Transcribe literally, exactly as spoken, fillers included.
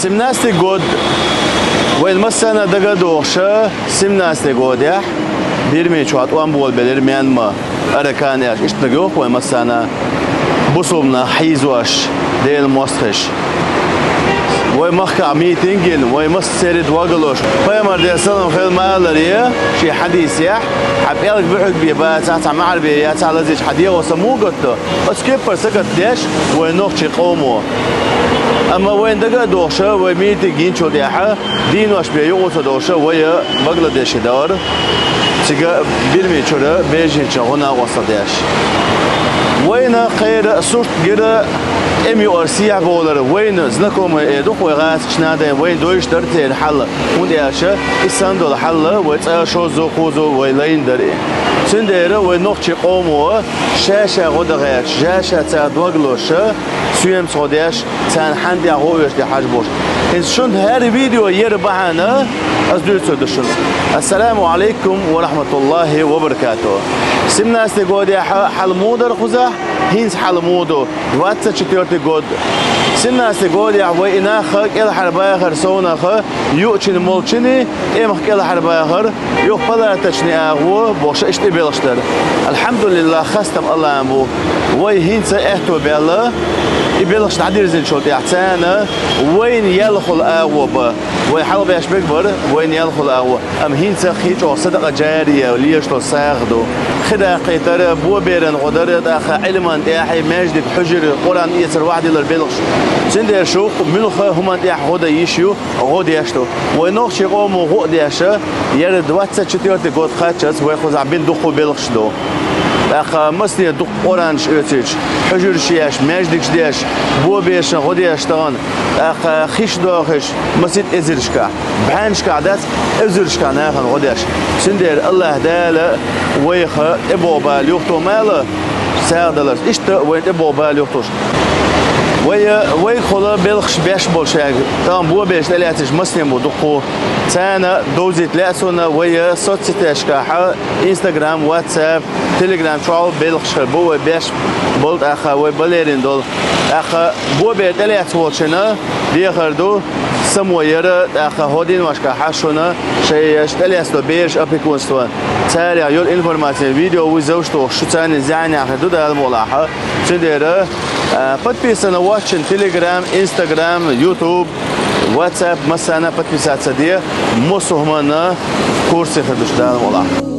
Семнадцатый год. Вайн массарна дага а догӀуш, семнадцатый годехь Бирми чохь тӀом болабелира Мьянма, Аракан аьлча. Иштта дага йогӀу вайн массарна, бусулба нах хьийзош, Делан мостагӀаш. Вай махкахь митинг йина, вай массеран дог лозуш. Пайхамар, Делера салам хила, ма аллара, шен хьадисехь, хьан пӀелг буьхьиг бен бацахь, цхьа маӀар бен яцахь лазийча, хьан дегӀо сан муха гатдо? Оцу кепара сагатдеш вай нохчийн къомо. Амма вайна дага а догӀуш, вай митинг йинчул тӀаьхьа, дийнош бен юкъа ца долуш, вай Бангладеше дахара, цига Бирми чуьра беженцийн гӀо-накъосталла деш. Вайна кхера а, сурт гира а, тӀеман юкъара сехьа бовлар, вайна знакомый эр ду-кх вай гӀазкхаша, надо, вайна дойуш дара церан хьал, хӀунда аьлча и санна долу хьал вай цкъа шозза, кхузза вай лайна дара и. Цундела вай нохчийн къомо ша-ша гӀо дан гӀерташ, ша-ша царна дог лозуш, соьмаца гӀо деш, царна хьанна тӀехь гӀо оьшу тӀехь хьажа болуш. ХӀинца шуна хӀара видео яра бахьана ас дуьйцур ду шуна. Ассаламу Ӏалайкум ва рахьматуллахӀи ва баракатухӀ. Семнадцатый годехь хьал муха дара кхузахь, хӀинца хьал муха ду? Двадцать четвёртый год. Семнадцатый годехь вай и нах кӀелхьарбахар совнаха, юучуьнан, молчуьнан, тӀемах кӀелхьарбахар, юха палаточный агӀо бохуш, иштта и белхаш дара. АлхьамдулиллахӀ, хастам АллахӀана бу. Вай хӀинца аьтто баьлла, и белхаш дӀадирзинчул тӀаьхьа царна вайна ялхолу агӀо бан. Вай хьалха беш берг бара вайна ялхолу агӀо. Амма хӀинца кхин чӀогӀа садакъа жария лелаш долу сагӀа ду. Хи даккхийтар, боберан гӀо дар, тӀаккха Ӏилманна тӀехь, маьждиг, хьуьжар, Къуръан эцар, ваӀда дилар белхаш. Цундела шух муьлхха хӀуманна тӀехь гӀо дан йиш ю, гӀо деш ду. Вай нохчийн къомо гӀо а деш, яра двадцать четвёртый год кхаччалц вай кхузахь бина дуккха белхаш ду. ТӀаккха масане дуккха Къуръанаш оьцуьйтуш, хьуьжарш еш, маьждигаш деш, бобершна гӀо деш тахана, тӀаккха хиш дохуш, масийтта эзаршкахь, бӀеннашкахь дац, эзаршкахь нахана гӀо деш. Цундела АллахӀ Дала вайх тӀебогӀу бала юхатоха ма ала, сагӀа даларца, иштта вайна тӀебогӀу бала юхатош. Вай, вайгахула белхаш беш болу шаьрга, тахана боберш тӀелаьцнарш масане бу дуккха. Царна довзийта лаьа суна вай соцсетешкахь, Instagram, WhatsApp, Telegram чохь а белхаш хир бу вай беш болу, тӀаккха вай балерина долу. ТӀаккха бобер тӀелаьцна волчунна дехар ду, само яра, тӀаккха хӀокху дийнашкахь шуна шайн тӀелаьцна долу бераш опекунство. Царех йолу информаци, видео вуьзуш тухуш, шу царна зӀенехь хир ду, Дала мукъалахь. Цундела, а, подписана воцчунна Telegram, Instagram, YouTube, WhatsApp, массарна подписаться де, массо а хӀуманна курсе хир ду шу, Дала мукъалахь.